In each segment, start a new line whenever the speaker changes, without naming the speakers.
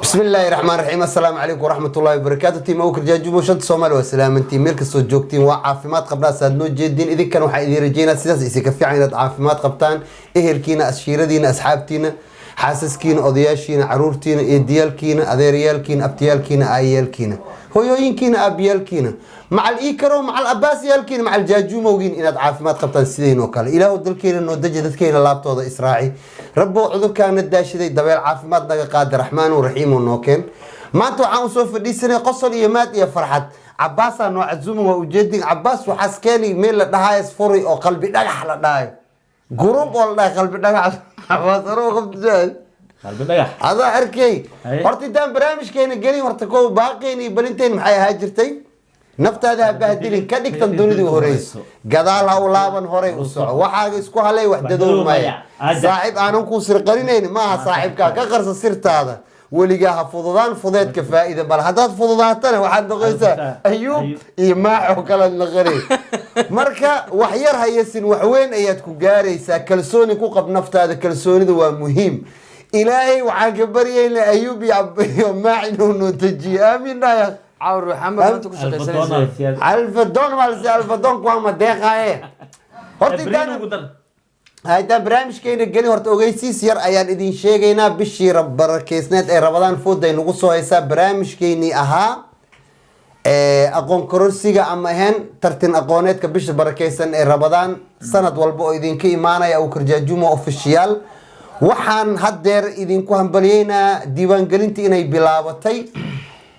Bismi illaahi raxmaan raxiim. Assalaamu calaykum waraxmatullaahi wabarakaatu. Team Abuukar Jaajumo, shanta Soomaali waa salaamantiin. Meel kastoo joogtiin waa caafimaad qabnaa saad noo jeediin. Idinkan waxaa idin rajeynaa sidaas isika fiican inaad caafimaad qabtaan, ehelkiina, ashiiradiina, asxaabtiina, xaasaskiina, odayaashiina, caruurtiina, eediyaalkiina, adeeryaalkiina, abtiyaalkiina, aayaalkiina, hooyooyinkiina, aabiyaalkiina, macal iikaro, macal abaasyaalkiina, macal jaajumowgiin inaad caafimaad qabtaan sidaynoo kale. Ilaahu dalkeena noo deji, dadkeena laabtooda israaci. Rabbow, cudurkaana daashiday dabeel caafimaad naga qaada. Raxmaanu raxiimu noo keen. Maanta waxaan usoo fadhiisanay qosol iyo maad iyo farxad. Cabaasaa noo casuuma, waa ujeedin. Cabaas waxaas keenay meel la dhahayo furi oo Qalbi Dhagax la dhahayo, group oo la dhahay Qalbi Dhagax. Cabaas anoo qabta.
Qalbi Dhagax.
Adaa arkay.
Haye.
Horta intaan barnaamijkeena gelin, horta ko baaqeyn iyo balinteyn maxay ahaa jirtay? Naftaada ha bahdilin, ka dhigtan dunidii horeyso, gadaal ha u laaban, horay u soco, waxaaga isku halay, wax dadow maya.
Aja.
Saaxiib aanan kuu sirqarinayn maaha saaxiibkaa, ka qarsa sirtaada. Weligaa ha fududaan, fudeedka faa'iida bal. Haddaad fududaatana waxaad noqonaysaa Ayuub iyo Maaxoo kalaad noqonay. Marka wax yar hayasin, wax weyn ayaad ku gaaraysaa. Kalsooni ku qab naftaada, kalsoonida waa muhiim. Ilaahay waxaan ka baryaynaa Ayuub iyo Maax inuu noo dejiyo. Aamin dhaya.
Cawr waxaan baa maanta ku shaqaysanaysaa.
Alfadon malse alfadon kuama deeqaaye. Horta intaan
ugu dar.
Haddaan barnaamijkeena gelin, horta ogeysiis yar ayaan idin sheegaynaa. Bishii barakeysneed ee Rabadaan fooday nagu soo haysaa. Barnaamijkeenii ahaa aqoon kororsiga ama ahayn tartan aqooneedka bisha barakeysan ee Rabadaan sanad walba oo idinka imaanaya Abuukar Jaajumo Official, waxaan haddeer idinku hambalyeynaa diiwaangelinta inay bilaabatay.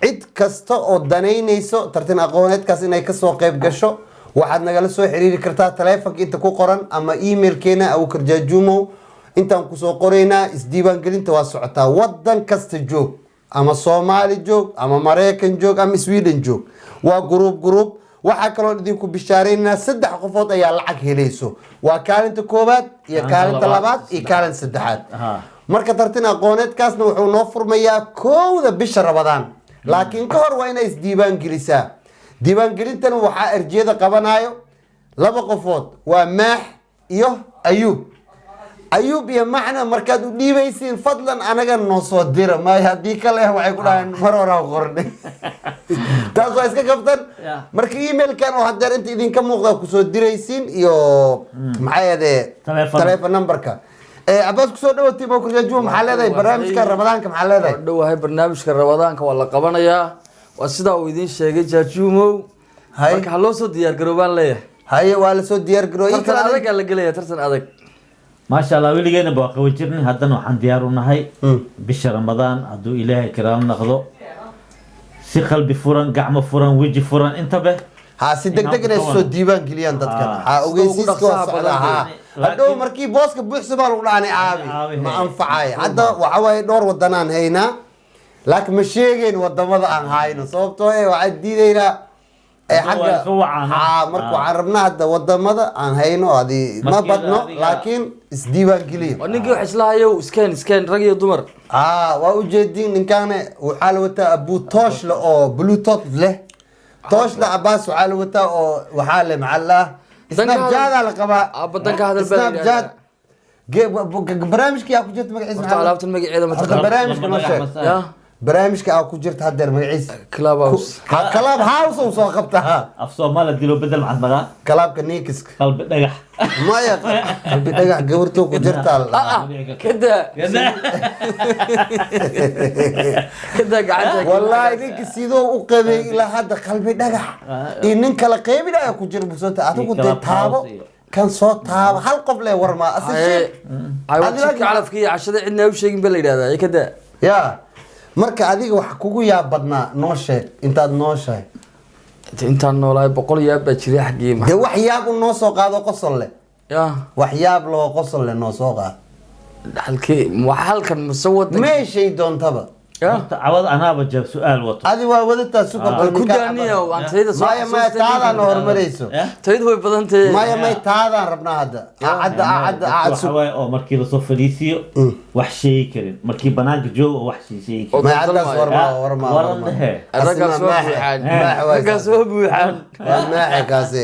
Cid kasta oo danaynayso tartan aqooneedkaas inay kasoo qayb gasho, waxaad nagala soo xiriiri kartaa taleefonka inta ku qoran ama emailkeena Abuukar Jaajumo intaan kusoo qoraynaa. Isdiiwaangelinta waa socotaa. Wadan kasta joog, ama Soomaali joog, ama Maraykan joog, ama Sweden joog, waa group group. Waxaa kaloo idinku bishaareynaa saddex qofood ayaa lacag helayso: waa kaalinta koowaad iyo
kaalinta
kaalinta
labaad,
labaad iyo kaalinta saddexaad. Marka tartan aqooneedkaasna wuxuu noo furmayaa 1-da bisha Rabadaan, laakiin ka hor waa inay isdiiwaan gelisaa. Diiwaangelintana waxaa erjiyada qabanayo laba qofood, waa Maax iyo Ayuub. Ayuub iyo Maxna markaad u dhiibaysiin, fadlan anaga noo soo dira. Maayo haddii kale waxay ku dhahaan mar horaa qornay. Taas waa iska kaftan. Marka emailkan oo hadeer inta idinka muuqda kusoo diraysiin iyo maxay adee
Telephone.
Telephone numberka. Cabaas, kusoo dhawo team Abuukar. Maxaa leedahay barnaamijka Ramadaanka? Maxaa leedahay?
Waa dhowahay. Barnaamijka Ramadaanka waa la qabanayaa, waa sidaa uu idiin sheegay Jaajuumow.
Hay.
Marka ha loo soo diyaar garoobaan leeyahay.
Haye, waa lasoo diyaar garooy.
Tartan adag aa la gelaya, tartan adag.
Maasha Allah, weligeena ba waa qaban jirnay. Haddana waxaan diyaar u nahay bisha Ramadaan hadduu Ilaahay karaam noqdo, si qalbi furan, gacmo furan, weji furan intaba.
Ha, si degdeg inay soo diiwaan geliyaan dadkan. Ha, ogeysiiska waa
sida ugu dhaqsaha
socdaa.
badan.
Ha, hadhow markii booska buuxsa baa lagu dhaanay aabi.
Aabi,
ma
he.
Anfacay. Hadda waxa waaye dhowr wadanaan haynaa, laakiin ma sheegeyn wadamada aan hayno, sababtoo eh waxaan diidaynaa ee
Hadda waa
xagga
iska wacaan.
Ha, marka waxaan rabnaa hadda wadamada aan hayno adi ma
Markii
badno, laakiin isdiiwaan geliya.
Waa ninkii wax islahayow, iskeen iskeen, rag iyo dumar.
Waa ujeedin, ninkaane waxaa la wataa abu tooshle oo bluetooth leh, tooshle. Cabaas waxaa la wataa oo waxaa le maxaa la Snapchat la qabaa.
Aabba, danka hadal baa la
Snapchat.
yidhahdaa.
Barnaamijkii aa ku jirta magaciisa
Horta
maxaa la-
alaabtan magaceeda ma
Horta
taqaan?
barnaamijka noo sheeg.
Ya.
Barnaamijka aa ku jirta haddeer magaciisa?
Club House.
Ha, Club House uu soo qabtaa.
Af Soomaali dilo bedel maxaad magaa?
Clubka nikiska.
Qalbi Dhagax.
Maya, Qalbi Dhagax gabartoo ku jirtaa la dhahaa.
Kada kada gacanta.
Wallaahi ninka sidoo u qabay ilaa hadda Qalbi Dhagax iyo nin kala qeybinaya ku jira busota adigu
iyo
dee
Club
taabo.
House iyo-
Kan soo taabo, hal qof le warmaa ase
Haye,
shir.
haye,
Adiga-
jidka calafka iyo cashada cidna u sheegin ba la yidhahdaa. Kada.
Ya, marka adiga wax kugu yaab badnaa noo sheeg intaad nooshahay.
Intaan noolahay 100 yaab baa jiray xaggii.
Dee wax yaab u noo soo qaado, qosol leh.
Ya.
Wax yaab loo qosol leh noo soo qaado.
Halkii wax halkan mase wadanka?
Meeshay doontaba.
Ya.
Horta cawad anaaba jaab su-aal wato.
Adi waa wadataa suka.
Bal ku daaniya aan tayada soo
Maya, maya, taadaan horumarayso.
Eh?
Tayadu way badan tahay.
Maya, may, taadaan rabnaa hadda. Acadda, acadda, acad
waxa
sug.
waaye oo markii lasoo fadhiisiyo wax sheegi karin, markii banaanka joogo oo wax sheegi karin.
May, caddaas warmaa, warmaa.
Waran
warmaa.
dhehe.
Raggaas waa
Maaxe.
buuxaan.
Maaxe waay.
Raggaas waa buuxaan.
Waa Maaxe kaase,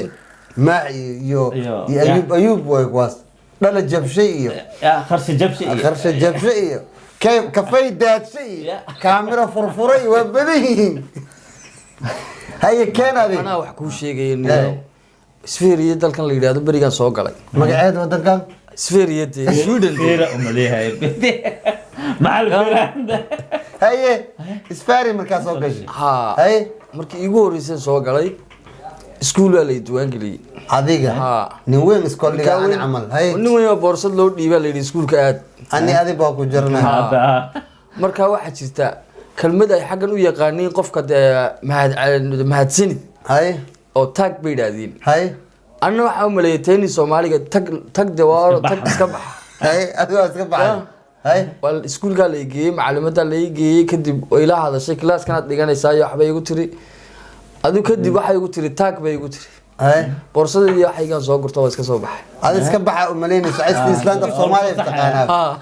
Maax iyo
iyo-
iyo Ayuub. Ayuub way kuwaas dhala jabshay iyo
Ya, qarshe jabshe iyo
qarshe jabshay iyo Kafay daadshay iyo kaamiro furfuray waa badan yihiin. Haye, keen adi.
Anaa wax kuu sheegaya niyow. Sferiya dalkan la yidhaahdo berigaan soo galay.
Magaceed wadankan?
Sferiya dee, Sweden dee.
Fiira uma leeyahay maxal fiira.
Haye, isfaari markaa soo gashay?
Haa.
Haye.
Markii iigu horreysay soo galay, iskuul waa la i diiwaangeliyey.
Adiga?
Haa.
Nin weyn iskool dhiga ani camal. Haye.
Nin weyn oo boorsad loo dhiibaa la yidhi, iskuulka aad.
Ani adi baa ku jirnay.
Hadda.
Marka waxaa jirta kelmad ay xaggan u yaqaaniin qofka dee mahad, mahadsanid,
Haye.
oo tack bay yidhaahdeen.
Haye.
Anna waxaa u maleeyay tayni Soomaaliga, tag tag de waa
Iska
tag,
bax.
iska bax.
Haye, adi waa iska baxay. Haye.
Waa iskuulkaa la geeyey, macalimadaa la ii geeyey. Kadib way ila hadashay, kilaaskanaad dhiganaysaa iyo waxbay igu tiri. Adigu kadib waxay igu tiri tack bay igu tiri.
Haye.
Boorsadeedii waxaygaan soo gurta, waa iska soo baxay.
Adi iska baxa umalaynayso cayska islaanta af Soomaaliya taqaanaa.
Ha,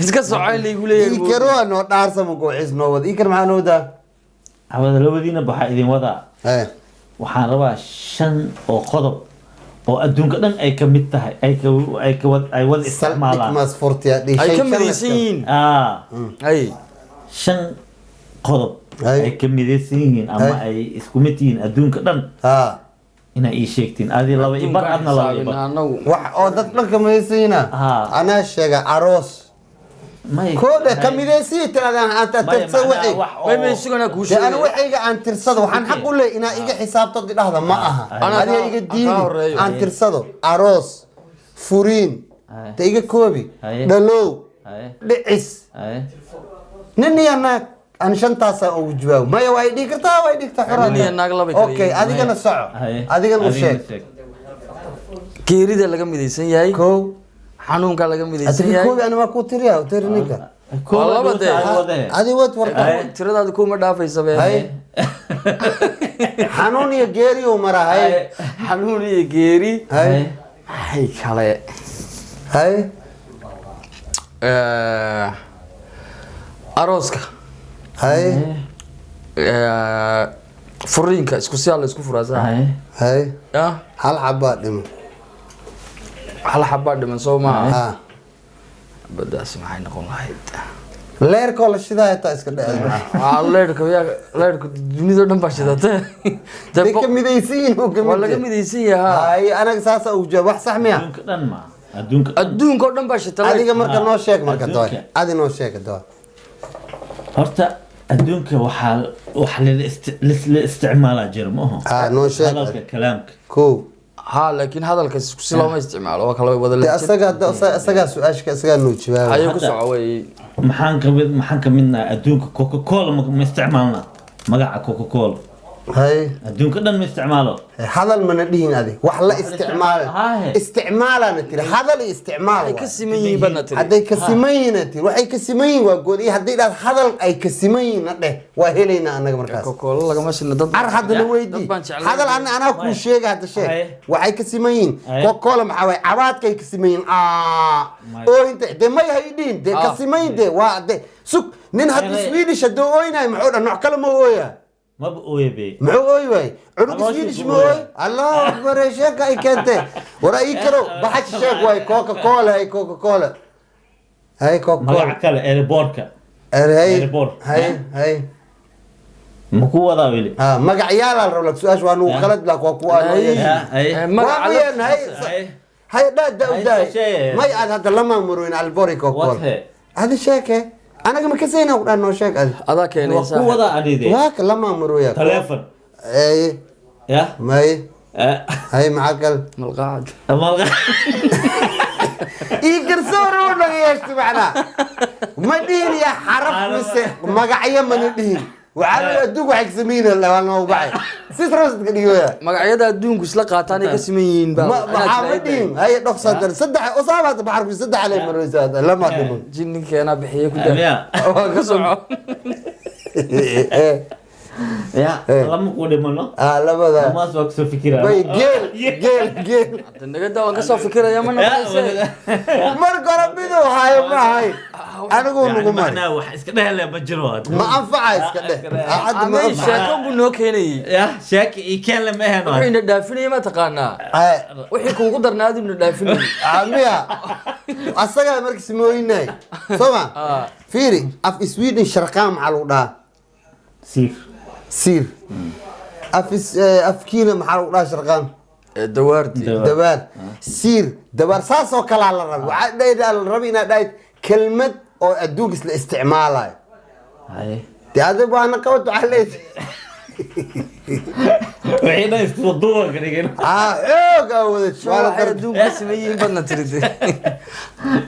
iska soco in laygu leeyahay.
Ikaro noo dhaarsama goocis noo wada. Ikar, maxaa noo wadaa?
Hawada labadiina waxaa idin wadaa.
Haye.
Waxaan rabaa shan oo qodob oo adduunka dhan ay ka mid tahay, ay wada
saldhig
isticmaalaan.
Maas furtiya.
Ay ka midaysan yihiin. Ay
Shan qodob
Ay.
ay ka midaysan yihiin ama ay isku mid yihiin adduunka dhan
Ha.
inaa ii sheegtiin. Adi laba ibar, adna laba ibar.
Anagu
Wax oo dad dhan ka midaysan. Anaa sheega aroos.
May.
Kooda ka midaysan tiraadaan aan
Maya,
tirsa
macnaha
wixii.
wax oo
may may suganaa kuu
De ana
sheegay.
waxayga aan tirsado, waxaan xaq u leeyahay inaa iga xisaabto dhahda ma aha.
Anaa
Adiga iga
kaa
diidi.
horeeyo.
Aan tirsado aroos, furiin,
Haye.
ta iga koobi,
Haye.
dhalow,
Haye.
dhicis,
Haye.
nin iyo naag. Aan shantaasaa ugu jawaabo. Maya, waa dhihi kartaa, waa dhihi kartaa.
Nin iyo naag laba kala
Okay.
yihiin.
Adigana soco.
Haye.
Adigana u sheeg.
Geerida laga midaysan yahay.
Kow.
Xanuunka laga midaysan
Adiga
yahay.
koobi, ani waa kuu tiriya, tiri ninka.
Koow.
Waa laba dee.
Wadee.
Adi wad warka.
Haye.
Tiradaada kuma dhaafaysa be.
Haye, xanuun iyo geeri uu maraa. Haye.
Haye.
Xanuun iyo geeri.
Haye.
Maxay kale?
Haye.
Arooska.
Haye.
Furiinka isku siyaa la isku furaa saa.
Haye.
Haye.
Ya.
Hal xabaa dhimo.
Hal xabaa dhiman soo maaha?
Ha.
Xabadaasi maxay noqon lahayd?
Leerkoo la shidaa xitaa iska dhece.
Waa leyrka, yaa leyrka dunida dhan baa shidatee. Dee
Day ka midaysan yihiin uu ka
waa
mid
laga
yahay.
Midaysan yahaa.
Haye, anaga saasa ugu jawaab. Wax sax miya?
Adduunka dhan ma adduunka dhan.
Adduunka oo dhan baa shita leyrka.
Adiga marka noo sheeg marka doy.
Adduunka.
Adi noo sheeg doy.
Horta adduunka waxaa wax la isticmaalaa jira ma aho?
Ha, noo sheeg.
Hadalka, kalaamka.
Kow.
Ha, laakiin hadalkaas isku si looma isticmaalo, waa kala wada
De
leeyahay.
asaga asagaa su-aashka asagaa noo jawaabay.
Ayuu ku soco way.
Maxaan ka midnahay adduunka? Coca Cola ma isticmaalna magaca Coca Cola?
Hay.
Adduunka dhan ma isticmaalo.
Hadal mana dhihin adi, wax la isticmaala.
Haye.
Isticmaalana tiri, hadal iyo isticmaal
Waxay ka
waay.
siman yihiin baadna tiri.
Hadday ka siman yihiin tiri, waxay ka siman yihiin waa gool iyo hadday dhahdo hadal ay ka siman yihiin na dheh, waa helaynaa annaga markaas.
Coca-Cola lagama shino dad.
Car haddana
Dad
weydii.
baan jeclayn.
Hadal ana anaa kuu sheega hadda, sheeg.
Haye.
Waxay ka siman yihiin.
Haye.
Coca-Cola maxaa waay? Cabaadkay ka siman yihiin.
May.
Ooyinta de may haydhiin de ka
Ah.
siman yihiin de waa de sug nin hadda
Haye.
Swedish hadduu ooynayo muxuu dhan nooc kale ma ooya?
Maba ooya be.
Muxuu ooy waay cunug?
Calooshiisu
Swedish ma
ooya.
ooy? Allahu akbar, ee sheeka ay keentee war ii karo baxash sheeg waay. Coca Cola hay, Coca Cola hay, Coca Cola.
Magaca kale, airportka.
Hay.
Airport.
Hay hay.
Ma ku wadaa weli?
Ha, magacyaalaa la rabaa. Su-aasha waa nugu qalad lak waa kuwa aan
Hay.
Hay.
Magaca
waa miyaan hay.
Hay.
Hay dhaa da
Hay,
daay.
sheeg.
May aad hadda lama muruin albori Coca
What
Cola.
he?
Adi sheeke, anaga ma kasayna ku dhan, noo sheeg adi.
Adaa
Waa
keenaysa.
ku wadaa anide.
Waa ka lama muruya.
Telephone.
Ay.
Ya.
May. Hay, maxaa kale?
Malqaacad.
Ii garsoor uu naga yeeshta macnaa ma dhihin ya xaraf mise magacyo mana dhihin. Waxaa la adduunka waxay kasameynaa waa noogu baxay sis rasadka dhigoya.
Magacyada adduunku isla qaataan ay ka siman yihiin baa.
Ma maxaa ma dhihin. Haye, dhofsa dar saddex usaaba hadda baxarku saddex alay maraysa hadda lama dhiman.
Jin ninkeena bixiye ku daa.
Ya.
Waa
Ku soco.
Ya, lama ku dhimano.
Ah, labada.
Lamaas waa kusoo fikiraa.
Bay geel geel geel.
Naga daa, waan ka soo fikiraya, ma noqonayse.
Marka hore miduu hayo ma ahay. Anigu
Yani
nagu mari.
Macnaa wax iska dhehle ma jiro hadda.
Ma anfaca iska dheh. Hadda ma
Amay
anfaca.
Sheeko buu noo keenayey.
Yah, sheeki ii keen lama aheno.
Wuxuu ina dhaafinayay, ma taqaanaa? Wixii kuugu darnaadu ina dhaafinayay.
Miya asagaa marka simooyinay soo ma?
Ah.
Fiiri, af Sweden sharqaan maxaa lagu dhahaa?
Siir.
Siir. Af afkiina maxaa lagu dhahaa sharqaan?
Dawaardi.
Dawaar.
Dawaar, siir, dawaar, saas oo kalaa la rabi. Waxaa dhahaydaa la rabi inaad dhahid kelmad oo adduunka isla isticmaalayo.
Haye.
Dee adiga waana qabad, waxaa leedahay.
Wixii dhan isku duuban ka dhigin.
Aa xoog aa wada waana
Waxay adduunka sameeyihiin badna tiride.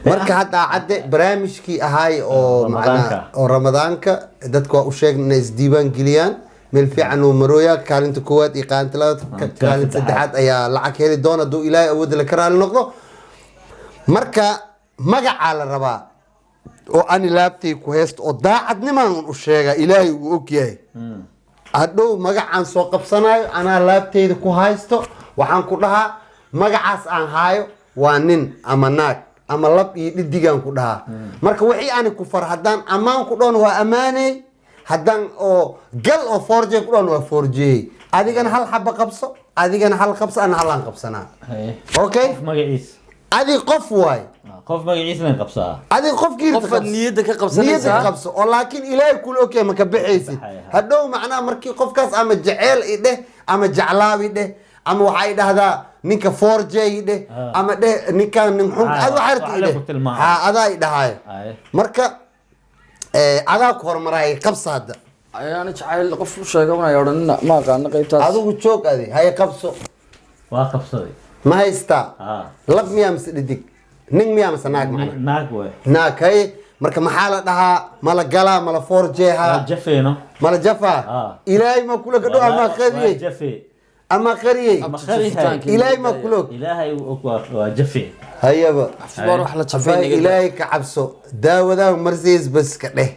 Marka hadda cadde barnaamijkii ahaay oo
Ramadaanka.
Macnaa oo Ramadaanka dadka waa u sheegna inay isdiiwaan geliyaan. Meel fiican uu marooyaa, kaalinta koowaad iyo kaalinta labaad, kaalinta saddexaad ayaa lacag heli doona hadduu Ilaahay awoodda la ka raali noqdo. Marka magacaa la rabaa oo ani laabtay ku haysto oo daacadnimaan un u sheega, Ilaahay uu og yahay. Hadhow magacaan soo qabsanayo anaa laabteyda ku haysto, waxaan ku dhahaa magacaas aan haayo waa nin ama naag ama lab iyo dhidigaan ku dhahaa. Marka wixii ani ku far, haddaan ammaan ku dhahon waa ammaaney, haddaan oo gal oo forje ku dhahon waa forjeyey. Adigana hal xaba qabso, adigana hal qabso, ana halaan qabsanaa.
Haye.
Okay.
Qof magaciis.
Adi qof waay.
Qof magaciisna qabsaa.
Adi qofkii
Qofaad niyadda ka
niyadda
qabsanaysaa.
Qabso oo laakiin Ilaahay kula ogyahay maka baxaysid.
Baxaya.
Hadhow macnaha markii qofkaas ama jeceel i dheh ama jeclaabi dheh ama waxay dhahdaa ninka forj i dheh ama dheh ninkaan nin xun ad waxaa rabta i
wax le
dheh.
Ku tilmaamay.
Ha, adaa i dhahayo.
Haye.
Marka adaa ku hormaraya, qabsa hadda.
Ayaana jacayl qof u sheega unay odhanina, ma aqaano qaybtaas.
Adigu joog, adi haye, qabso.
Waa qabsaday.
Ma haystaa?
Ah.
Lab miyaa mise dhidig? Nin miyaa mise naag macna?
Naag way.
Naag. Haye, marka maxaa la dhahaa? Mala galaa, mala forjeehaa?
Waa jafeeno.
Mala jafaa?
Ah.
Ilaahay ma kula gadho ama
Waa
qariyey?
jafe.
Ama qariyey?
Ma qarihay.
Ilaahay ma kula og.
Ilaahay uu og, waa jafe.
Hayaba.
War wax la jafay
Abaa
naga.
Ilaahay ka cabso, daawadaa marsiis bas ka dheh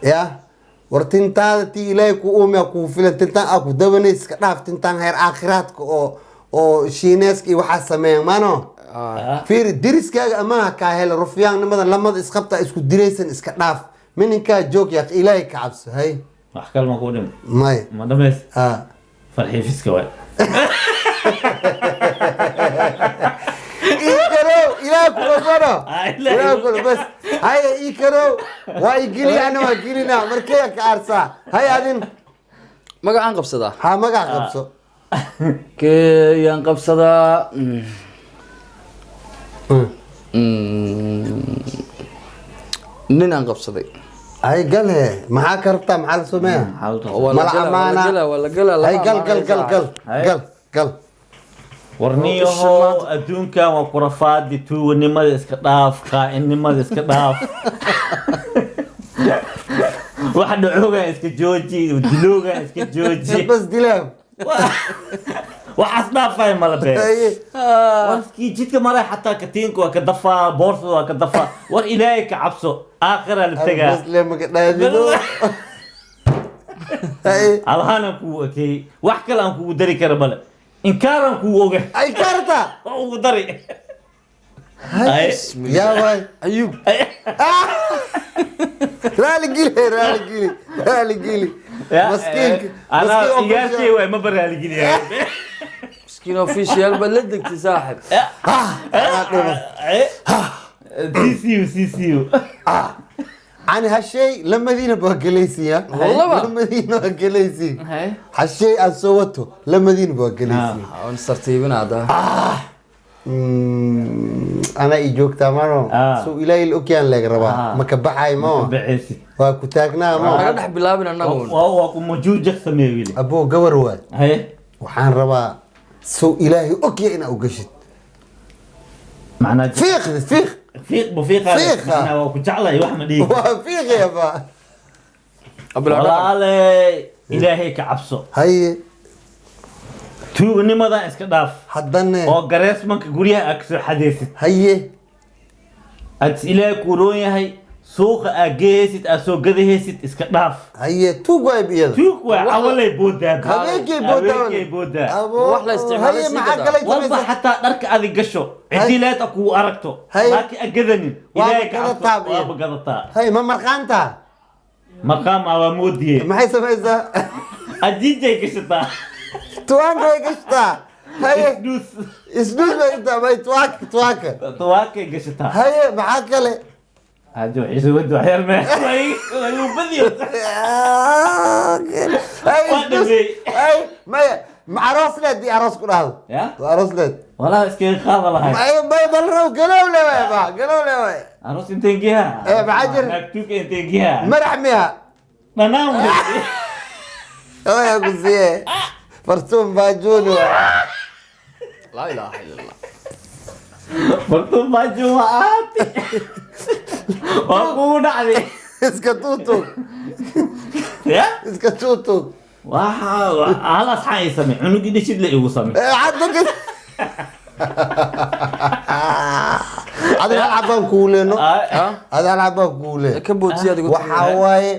ya. War tintaada tii Ilaahay ku uumiya kuu filan, tintaan aa ku dabanays iska dhaaf, tintaan heer aakhiraadka oo Shiineeska iyo waxaa sameeyan maano. Fiiri, deriskaaga amaha kaa hela, rufyaannimadan lamada isqabta isku dilaysan iska dhaaf, mininkaa joog yaa, Ilaahay ka cabso hay.
Wax kale ma kuu dhim?
May.
Ma dhamays?
Ah.
Farxiifiska waay.
Ii karow, Ilaah kula baro.
Ah, Ilaahay.
Ilaah kula bas haya, ii karow, waa i geli, ana waa gelina markee ka aarsaa hay adin.
Magacaan qabsadaa.
Ha, magac qabso.
Keeyaan qabsadaa? Nin aan qabsaday.
Ay gal he, maxaa ka rabtaa? Maxaa la sameeya?
Waa la
Mala
galaa, waa la
amaana.
galaa, waa la galaa, lama
Hay gal gal gal gal.
Hay.
Gal gal.
Warniyaho, adduunkan waa kurafaadi, tuuganimada iska dhaaf, qaa'inimada iska dhaaf, wax dhacoogan iska jooji, diloogan iska jooji.
Bas dilaa.
Waxaas dhaafay mala bee.
Haye.
Warkii jidka maray xataa katiinka waa ka dafaa, boorsada waa ka dafaa. War Ilaahay ka cabso, aakhira la tegaa.
Bas le maka dhaadino. Haye.
Alhaanaan kugu ekeeyey, wax kale aan kugu dari kara male, inkaaraan kugu oga.
Ay karta.
Waa ugu dari. Haye.
Yaa waay.
Ayub.
Raali geli, raali geli, raali geli. Maskiinka.
Anaa
Maskiin.
Igaarkey waay, ma baraaligeliyaa.
Miskiin official baad la degtay, saaxib.
Anaa dhuma.
CCU CCU.
Ani hashay lamadiina waa gelaysiya.
Wallaba.
Lamadiina waa gelaysi. Hashay aan soo wato lamadiina waa gelaysi.
Waan istartiibina hadda.
Anaa ii joogtaa mano.
Ah.
Soo Ilaahay la ogyaan laga rabaa. Maka baxay mo.
Baceysid.
Waa ku taagnaa mo.
Naga dhex bilaabin annagu.
Waa ku majuujak sameeye wili.
Aboo, gabar waay.
Haye.
Waxaan rabaa soo Ilaahay ogya inaa u gashid.
Macnaa
fiiq fiiq.
Fiiq bu fiiqa.
Fiiqa.
Macnaa waa ku jeclahay, wax ma dhihi.
Waa fiiqaya ba.
Walaaley, Ilaahay ka cabso.
Haye.
Tuugnimadan iska dhaaf.
Haddana.
Oo gareesmanka guryaha aad kasoo xadaysid.
Haye.
Aad Ilaahay kuuroon yahay. Suuqa aa geeysid, aa soo gadahaysid, iska dhaaf.
Haye, tuug waay iyada.
Tuug waa, cawalay boodaa.
Habeenkay boodaa.
Habeenkay boodaa.
Wax la isticmaalo
Haye,
sii
maxaa
gadaa.
kalay
Walba
samaysaa?
Xataa dharka adig gasho, cidileed a kugu aragto,
Hay.
laakiin a gadanin.
Waaba
Ilaahay ka cabso.
gadataa biyo.
Waaba gadataa.
Haye, ma marqaantaa?
Maqaam aa waa moodiye.
Maxay samaysaa?
Ajiijay gashataa.
Tuwaanka way gashtaa. Haye.
Isduus.
Isduus bay intaa may tuwaanka, tuwaanka.
Tuwaakay gashataa.
Haye, maxaa kale?
Haji waxay wadi waxyar mee ayuu badiyo.
Haye,
Waa
isduus.
dhameey.
Haye, maya, ma aroos leed dii aroos ku dhahdo?
Ya.
Waa aroos leed.
Walahi iskaga qaada lahay.
Maya, maya, bal raw galow le waay, ma galow le waay.
Aroos inteen geeha?
Eh, maxaa jira?
Naagtuuka inteen geeha?
Madax miya?
Dhanaan wey.
Oya ku siye fartuun baajuun waay.
Laa ilaaha illa Allah.
Fartuun baajo waa aati, waa kugu dhacday.
Iska tuutug.
Ya.
Iska tuutug.
Waxa hal asxaan ii samey, cunugii dhishid la igu samey.
Eh, hadda adiga hal cabaan kuuleeno.
Ha?
Adiga hal cabaan kuuleen.
Ka boodsiyaad igu tiri.
Waxaa waaye,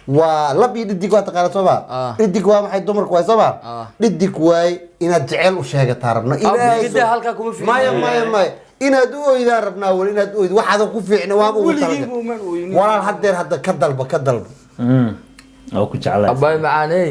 waa lab iyo dhidig, waa taqaana soo ma?
Ah.
Dhidig waa maxay? Dumarku waay soo ma?
Ah.
Dhidig waaye inaad jecel u sheegataa rabno. Ilaahay
Dhidigda halkaa kuma fiicna.
Maya, maya, maya, inaad u oydaan rabnaa weli, inaad u oyd waxaadan ku fiicna waaba ugu
Weligii
talagal.
muumaan ooynin.
Walaal, haddeer hadda ka dalba, ka dalba.
Oo ku jeclaa.
Abbaay macaaney.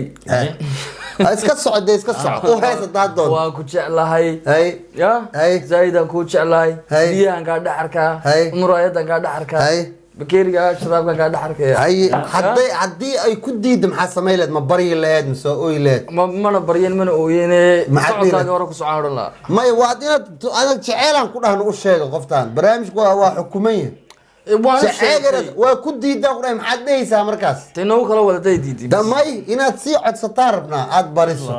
Ha, iska soco dee, iska soco, u hees haddaad doonto.
Waan ku jeclahay.
Hay.
Ya.
Hay.
Zaaidan kuu jeclahay.
Hay.
Biyahan kaa dhex arkaa.
Hay.
Muraayadan kaa dhex arkaa.
Hay.
Bakeeriga sharaabkan kaa dhex arkaya.
Hay, hadday haddii ay ku diiddo maxaa samayn lahayd? Ma baryi lahayd mise waa ooyi lahayd?
Ma mana baryen mana ooyene.
Maxaad dhihi
Socodkaaga hore ku socon odhan lahaa.
Maya, waad inaad adag jeceylaan ku dhahno u sheega qoftaan. Barnaamijku waa xukuman yahay.
Waan u
Jeceyl
sheegtay.
Waa ku diidaa ku dhahay, maxaad dhehaysaa markaas?
Tay noogu kala wadaday diiday.
Damay, inaad sii codsataa rabnaa, aad bariso.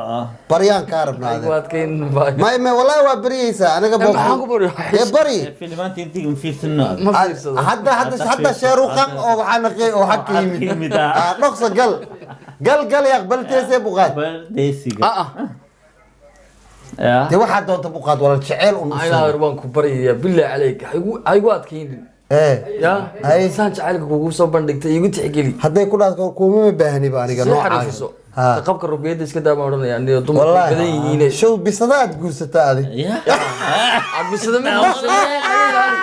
Baryaan kaa rabnaa adeer.
Waad adkayn baa.
May, may, wallahi waa baryaysaa aniga.
Eh, maxaan ku baryo?
Dee bari.
Filimaanta intiga fiirsano.
Ma fiirsado.
Hadda hadda hadda sheeruqan oo waxaa naqey oo xag ka
Xag ka
yimid.
yimid, ah.
Ah, dhoksa gal gal gal yaqbalteesee buqaad.
Baldeysiga.
Ah ah.
Ya.
Dee waxaa doonta buqaad, walaal, jeceyl un u
Ay
sheeg.
laa, waan ku baryayaa, bilaa caleyk. Ha igu adkaynin.
Eh.
Ya.
Hay.
Saan jacaylka kugu soo bandhigtay igu tixgeli.
Hadday ku dhahdo kumama baahniba aniga
Sii
noocaaga.
xariifiso.
Ha.
Qabka rugiyada iska daa baan odhanaya, aniga dumarku
Wallahi.
badan yihiin.
Show bisadaad guursataa adi.
Ya.
Cabisada mid guursaday, laga ilaali.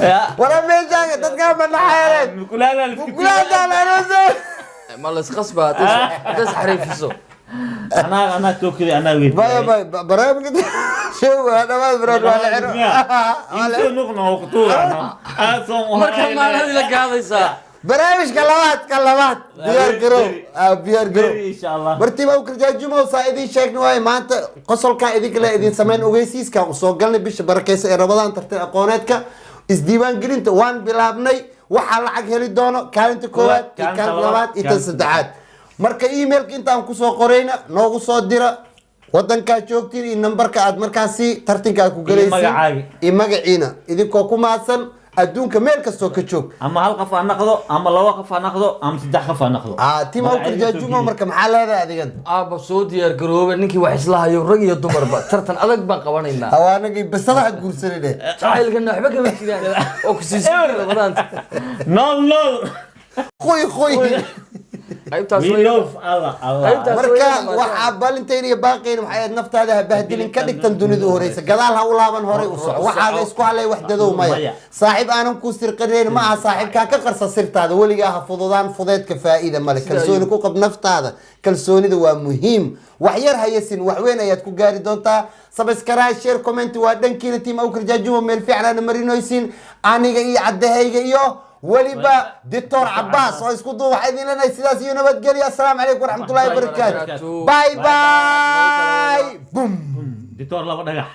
Ya.
Wala meeshaaga dadkaa manaxeereen.
Mukulaala.
Mukulaada.
Ma la isqasbaa hadday is xariifiso.
Anaa tookada anaa weydiiyay.
Maya, maya, barnaamijka show waa dhamaad, barnaamij waa la xiro. Waa la
Intuu noqno waqtuga.
Marka maalin la gaadaysaa.
Barnaamijka labaad, ka labaad diyaar garow. Ah, diyaar garow.
Insha Allah.
Martiba u karjaajumow saa idin sheegna waaye, maanta qosolkaa idinka le idin samayn ogeysiiskaa u soo galnay bisha barakeysa ee Rabadaan. Tartan aqooneedka isdiiwaangelinta waan bilaabnay. Waxaa lacag heli doono kaalinta koowaad iyo
kaalinta
kaalinta labaad iyo tan
kaalinta
saddexaad. Marka emailka intaan kusoo qorayna noogu soo dira wadankaa joogtiin iyo nambarka aad markaasi tartanka aad ku galaysiin
Magacaaga.
iyo magaciina, idinkoo ku mahadsan adduunka meel kastoo ka joog.
Ama hal qof ha noqdo, ama laba qof ha noqdo, ama saddex qof ha noqdo.
Ah, tima u karjaajumo, marka maxaa leedahay adigan?
Aabba, soo diyaar garooba, ninkii wax isla hayo, rag iyo dumarba, tartan adag baan qabanaynaa.
Hawaanagii bisadaha guursanine.
Jacaylkana waxba kama jiraan oo ku siisay Ramadaanta.
Nool nool.
Huy huy.
Qaybtaas
We
way
love Allah Allah.
Qaybtaas-
Marka waxaa balintayna iyo baaqayna waxay ahayd naftaada ha bahdilin, ka dhigtan dunida u horeysa, gadaal ha u laaban, horay u soco, waxaaga isku halay waxdadow maya.
Maya.
Saaxiib aanan ku sirqanayn ma aha saaxiibkaa, ka qarsa sirtaada weligaa, ha fududaan fudeedka, faa'iida male. Kalsooni ku qab naftaada, kalsoonida waa muhiim. Wax yar hayasin, wax weyn ayaad ku gaari doontaa. Subscribe, share, comment waa dhankiina. Team Awkar Jaajumo meel fiican aana marinoysin, aniga iyo caddahayga iyo weliba Dictor Cabaas oo isku duub waxaa idin leenahay sidaas iyo nabadgelyo. Assalaamu calaykum waraxmatullaahi wabarakaatu. Bye bye, boom.
Dictor laba dhagax.